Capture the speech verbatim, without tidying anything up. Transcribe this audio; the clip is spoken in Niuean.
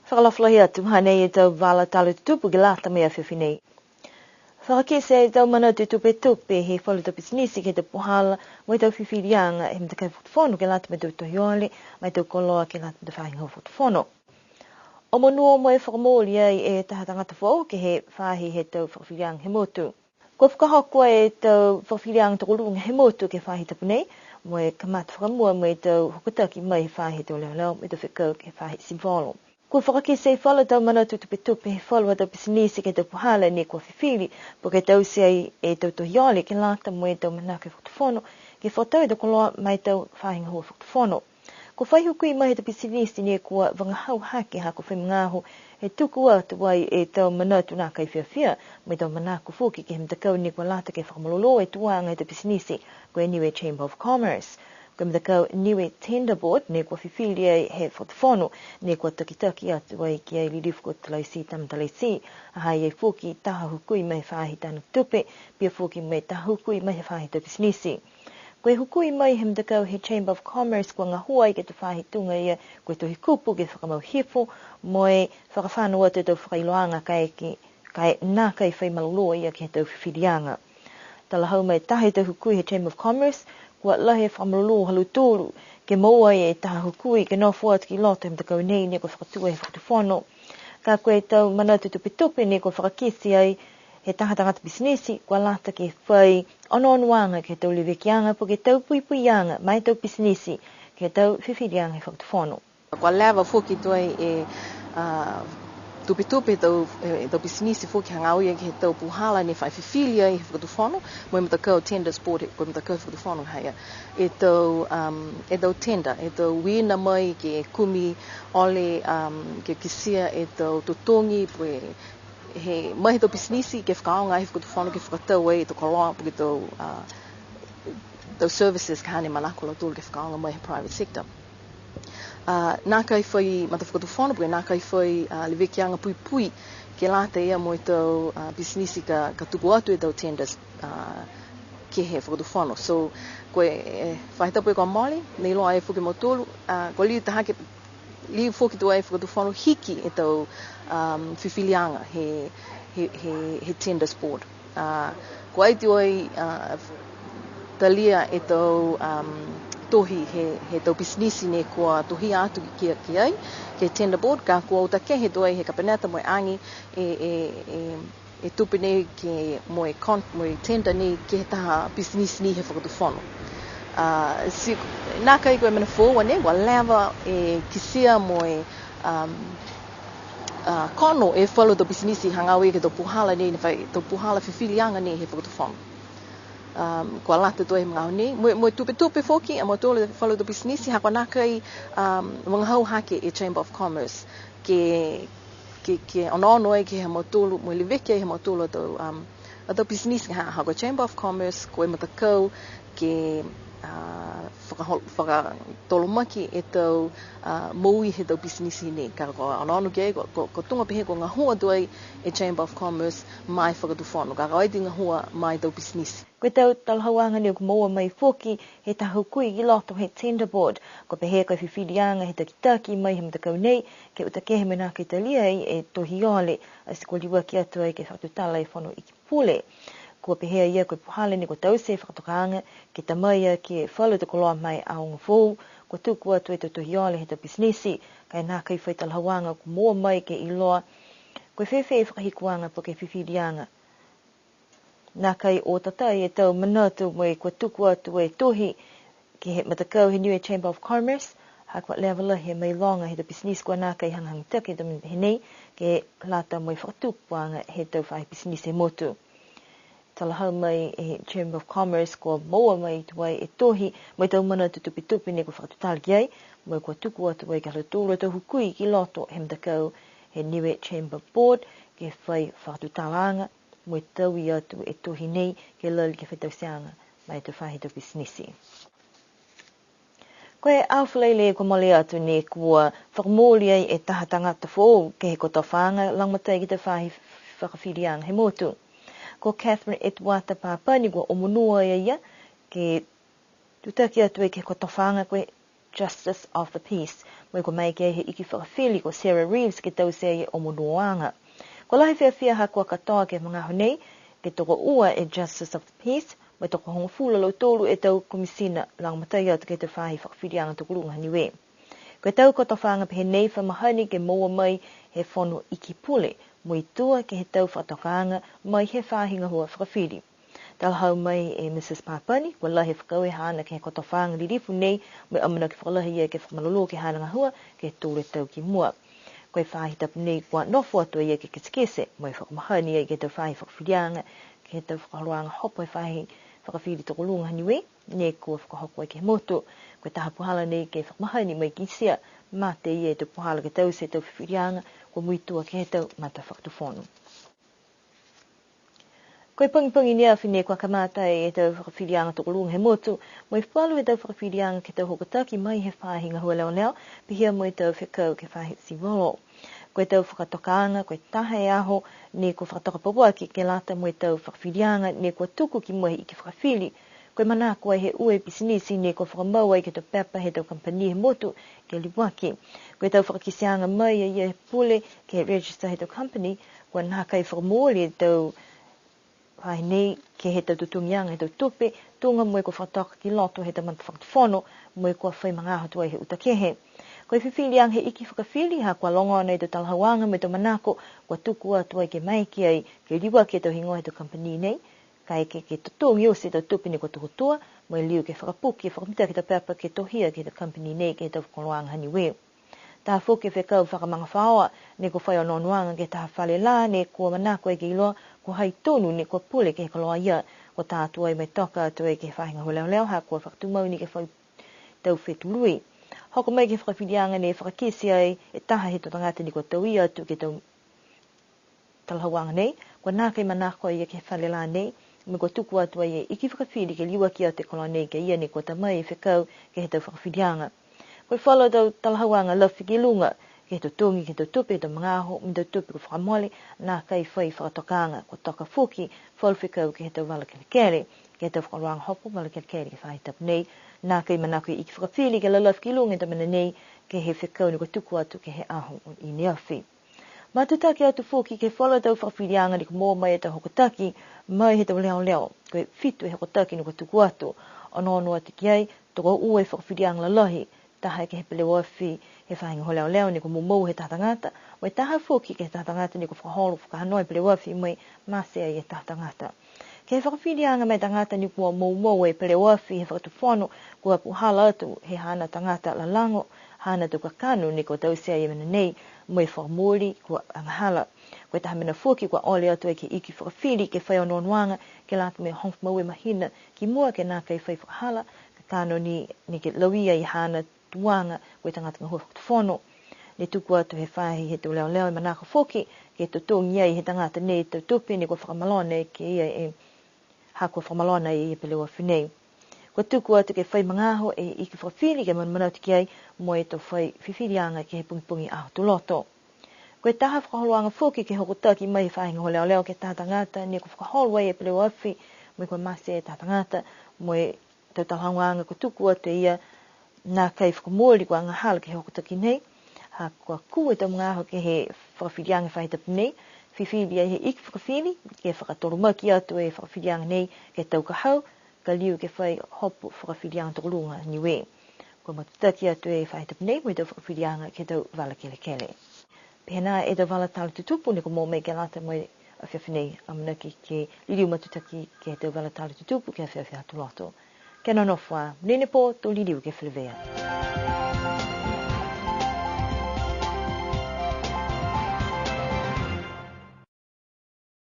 Fakaalofa lahi atu, hanei e tau vala tala tutupu ke lata mo e afiafi nei. Fakakite e tau manatu tupetupe he falu tau pisinisi ke he tau puhala mo e tau fifiliaga he matakau fakatufono ke lata mo e tau tohi ole, mo e tau koloa ke lata mo e tau faahi gahua fakatufono. Omonuo mo e fakamooli ai e taha tagata foou ke he faahi he tau fakafiliaga he motu. Kua fakahoko e tau fakafiliaga tokoluga he motu ke he faahi tapu nei, mo e kamata fakamua mo e tau hokotaki mai he faahi he tau leoleo, mo e tau fekau ke he faahi sivolo. Kua fakakite e falu tau manatu tupetupe he falu a tau pisinisi ke he tau puhala ne kua fifili, po ke taute ai e tau tohi ole ke lata mo e tau manako fakatufono, ke fakatau e tau koloa mo e tau faahi gahua fakatufono. Kua fai hukui mai he tau pisinisi ne kua vagahau hake ha kua fai magaaho he tuku atu ai e tau manatu nākai fiafia, mo e tau manako foki ke he matakau ne kua lata ke fakamalolō e tuaga he tau pisinisi, ko e Niue Chamber of Commerce. Ko e matakau Niue Tender Board ne kua fifili ai he fakatufono, ne kua takitaki atu ai ki ai Lilifu ko Talaiti Tamatalaiti, ha ha i ai foki taha hukui mai he faahi tane tupe, pihia foki mo e taha hukui mai he faahi tau pisinisi. Ko e hukui mai he matakau he Chamber of Commerce kua gahua ai ke he tau faahi tuga ia, ko e tohi kupu ke fakamau hifo, mo e fakafano atu e tau fakailoaga kaeke, ka e nākai fai malolō ia ke he tau fifiliaga. Talahau mai e taha he tau hukui he Chamber of Commerce, kua lahi e fakamalolō ha lautolu, ke moua e taha hukui ke nofo atu ki loto he matakau nei ne kua fakatū he fakatufono. Ka ko e tau manatu tupetupe ne kua fakakite ai he taha tagata pisinisi, kua lata ke fai onoonoaga ke he tau levekiaga, po ke tau puipuiaga, ma e tau pisinisi, ke he tau fifiliaga he fakatufono. Kua leva foki tuai e, a, tupetupe he tau, e, tau pisinisi foki hagaao ia ke he tau puhala ne fa fifili ai he fakatufono, mo e matakau Tenders Board, ko e matakau fakatufono ha ia. E tau, um, e tau tender, e tau uiina mai ke kumi ole, um, ke kitia e tau totogi, po ke he, mai he tau pisinisi ke fakaaoga ai he fakatufono ke fakatau ai e tau koloa, po ke tau, a, tau services ka hane manako a lautolu ke fakaaoga mai he private sector. A, nākai fai matafakatufono, po ke nākai fai, a, levekiaga puipui, ke lata ia mo e tau, a, pisinisi ka, ka tuku atu e tau tenders, a, ke he fakatufono. So, ko e, e, faahi tapu kua mole, ne iloa ai foki e mautolu, a, kua liu taha ke, liu foki tuai e fakatufono hiki e tau, um, fifiliaga he, he, he, he tenders board. A, kua ai tuai, a, talia e tau, um, tohi he, he tau pisinisi ne kua tohia atu ki, ki ai, ke he tender board, ka kua uta kehe tuai he kapeneta mo e age e, e, e, e tupe nei ke mo e con-, mo e tender nei ke he taha pisinisi ni he fakatufono. A, ti, nākai ko e mena foou a nei, kua leva e kitia mo e, um, a, kono e falu tau pisinisi hagaao ia ke he tau puhala nei, ne fai tau puhala fifiliaga nei he fakatufono. Um, kua lata tuai he magaaho nei, mo e, mo e tupetupe foki, a mautolu e falu tau pisinisi, ha kua nākai, um, vagahau hake e Chamber of Commerce, ke, ke, ke onoono ai ke he ha mautolu, mo e leveki ai he ha mautolu a tau, um, a tau pisinisi ha, ha ko e Chamber of Commerce, ko e matakau ke, a, fakahol-, fakatolomaki e tau, a, moui he tau pisinisi nei. Ka ko e onoono ki ai, ko, ko, ko e tuga pehē kua gahua tuai e Chamber of Commerce ma e fakatufono. Ka ko e ai tuai gahua ma e tau pisinisi. Ko e tau talahauaga nei kua moua mai foki he taha hukui ki loto he tender board. Kua pehē ko e fifiliaga he takitaki mai he matakau nei, ke uta kehe mena ke talia ai e tohi ole, ati kua liuaki atu ai ke fakatutala e Fono Iki Pule. Kua pehē a ia ko e puhala nei kua taute e fakatokaaga, ke ta mai aki e falu tau koloa ma e aoga foou, kua tuku atu e tau tohi ole he tau pisinisi, ka e nākai fai talahauaga kua moua mai ke iloa ko e fēfē e fakahikuaga po ke fifiliaga. Nākai o tatai e tau manatu mo e kua tuku atu e tohi ke he matakau he Niue Chamber of Commerce, ha kua leva lahi e mailoga he tau pisinisi kua nākai hagahaga taki e tau mena pehē nei, ke lata mo e fakatupuaga he tau faahi pisinisi he motu. Talahau mai e Chamber of Commerce kua moua mai tuai e tohi, mo e tau manatu tupetupe ne kua fakatutala ki ai, mo e kua tuku atu ai ke he ha lautolu a tau hukui ki loto he matakau he Niue Chamber Board, ke fai fakatutalaaga, mo e taui atu e tohi nei ke lali ke he tauteaga ma e tau faahi tau pisinisi. Ko e aho Falaile kua mole atu nei kua fakamooli ai e taha tagata foou ke he kotofaaga lagomatai ke he tau faahi fakafiliaga he motu. Ko Catherine Etuata Papani kua omonuo a ia ke tutaki atu ai ke he kotofaaga ko e Justice of the Peace. Mo e kua maeke he iki fakafili ko Sarah Reeves ke taute e omonuoaga. Kua lahi e fiafia ha kua katoa ke he magaaho nei, ke tokoua e Justice of the Peace, mo e tokohogofulu a lautolu e tau komisina lagomatai atu ke he tau faahi fakafiliaga tokoluga ha Niue. Ko e tau kotofaaga pehē nei fa mahani ke moua mai he Fono Iki Pule, mo e tua ke he tau fakatokaaga mai he faahi gahua fakafili. Talahau mai e Mrs Papani, kua lahi e fakaaue haana ke he kotofaaga lilifu nei, mo e amanaki fakalahi ia ke fakamalolō ke he haana gahua, ke he tolu e tau ki mua. Ko e faahi tapu nei kua nofo atu a ia ke kitekite, mo e fakamahani ai ke he tau faahi fakafiliaga, ke he tau fakaholoaga hopo he faahi fakafili tokoluga ha Niue, ne kua fakahoko ai ke he motu. Ko e taha puhala nei ke fakamahani mo e kitia, mate ia e tau puhala ke taute e tau fifiliaga, kua muitua ke he tau matafakatufono. Ko e pogipogi ne afi ne kua kamata e tau fakafiliaga tokoluga he motu, mo e falu he tau fakafiliaga ke he tau hokotaki mai he faahi gahua leoleo, pihia mo e tau fekau ke he faahi sivolo. Ko e tau fakatokaaga, ko e taha e aho, ne kua fakatoka pauaki ke lata mo e tau fakafiliaga, ne kua tuku ki mua he iki fakafili. Ko e manako ai he ua e pisinisi ne kua fakamau ai ke he tau pepa he tau kamupani he motu ke liuaki. Ko e tau fakakiteaga mai a ia he pule ke he register he tau company, kua nākai fakamooli e tau faahi nei ke he tau totogiaga he tau tupe, tuga mo e kua fakatoka ki loto he tau matafakatufono, mo e kua fai magaaho tuai he uta kehe. Ko e fifiliaga he iki fakafili, ha kua logona e tau talahauaga mo e tau manako, kua tuku atu ai ke maeke ai, ke liuaki e tau higoa he tau kamupani nei, kaeke ke totogi oti e tau tupe ne kua tukutua, mo e liu ke fakapuke, fakamitaki e tau pepa ke tohia ke he tau kamupani nei ke he tau fakaholoaga ha Niue. Taha foki e fekau fakamagafaoa, ne kua fai onoonoaga ke he taha fale lā, ne kua manako ai ke iloa, ko hai tonu ne kua pule ke he koloa ia, kua tā atu ai mo e toka atu ai ke he faahi gahua leoleo, ha kua fakatumau ni ke fai tau fetului. Hoko mai ke he fakafiliaga ne fakakite ai e taha he tau tagata ne kua tauia atu ke he tau talahauaga nei, kua nākai manako a ia ke he fale lā nei, mo e kua tuku atu ai e iki fakafili ke liuaki atu e koloa nei ke ia ne kua ta mai e fekau ke he tau fakafiliaga. Ko e falu tau talahauaga lafi ki luga, ke he totogi ke he tau tupe he tau magaaho, mo e tau tupe kua fakamole, nākai fai fakatokaaga, kua toka foki falu fekau ke he tau vala kelekele, ke he tau fakaholoaga hopo vala kelekele ke he faahi tapu nei, nākai manako e iki fakafili ke lalafi ki luga e tau mena nei, ke he fekau ne kua tuku atu ke he aho i ne afi. Matutaki atu foki ke he falu tau fakafiliaga ne kua moua mai e tau hokotaki mai he tau leoleo. Ko e fitu e hokotaki ne kua tuku atu. Onoono atu ki ai, tokoua e fakafiliaga lalahi, taha ke he peleoafi he faahi gahua leoleo ne kua moumou he taha tagata, mo e taha foki ke he taha tagata ne kua fakaholo fakahanoa e peleoafi mo e mate ai e taha tagata. Ke he fakafiliaga ma e tagata ne kua moumou e peleoafi he fakatufono, kua puhala atu he haana tagata lalago, haana tau kakano ne kua taute ai e mena nei, mo e fakamooli kua agahala. Ko e taha mena foki kua ole atu ai ke he iki fakafili ke fai onoonoaga, ke lata mo e hogofulu ma ua e mahina ki mua ke nākai fai fakahala, kakano ni, ne kua lauia e haana tuaga, ko e tagata gahua fakatufono. Ne tuku atu he faahi he tau leoleo e manako foki, ke totogi ai he tagata nei e tau tupe ne kua fakamalona e ke ia e, ha kua fakamalona e ia e peleoafi nei. Kua tuku atu ke fai magaaho e iki fakafili ke manamanatu ki ai mo e to fai fifiliaga ke he pogipogi Aho Tuloto. Ko e taha fakaholoaga foki ke hokotaki mai he faahi gahua leoleo ke he taha tagata ne kua fakaholo ai e peleoafi, mo e kua mate e taha tagata, mo e tau talahauaga kua tuku atu e ia, nākai fakamooli kua agahala ke he hokotaki nei, ha kua kū e tau magaaho ke he fakafiliaga he faahi tapu nei, fifili ai he iki fakafili, ke fakatolomaki atu e fakafiliaga nei ke he tau ka hau, ka liu ke fai hopo fakafiliaga tokoluga Niue. Kua matutaki atu e faahi tapu nei mo e tau fakafiliaga ke he tau vala kelekele. Pehē nā e tau vala tala tutupu ne kua moua mai ke lata mo e afiafi nei, amanaki ke liliu matutaki ke he tau vala tala tutupu ke he afiafi Aho Tuloto. Kia nonofo ā, monuina e pō, to liliu ke feleveia.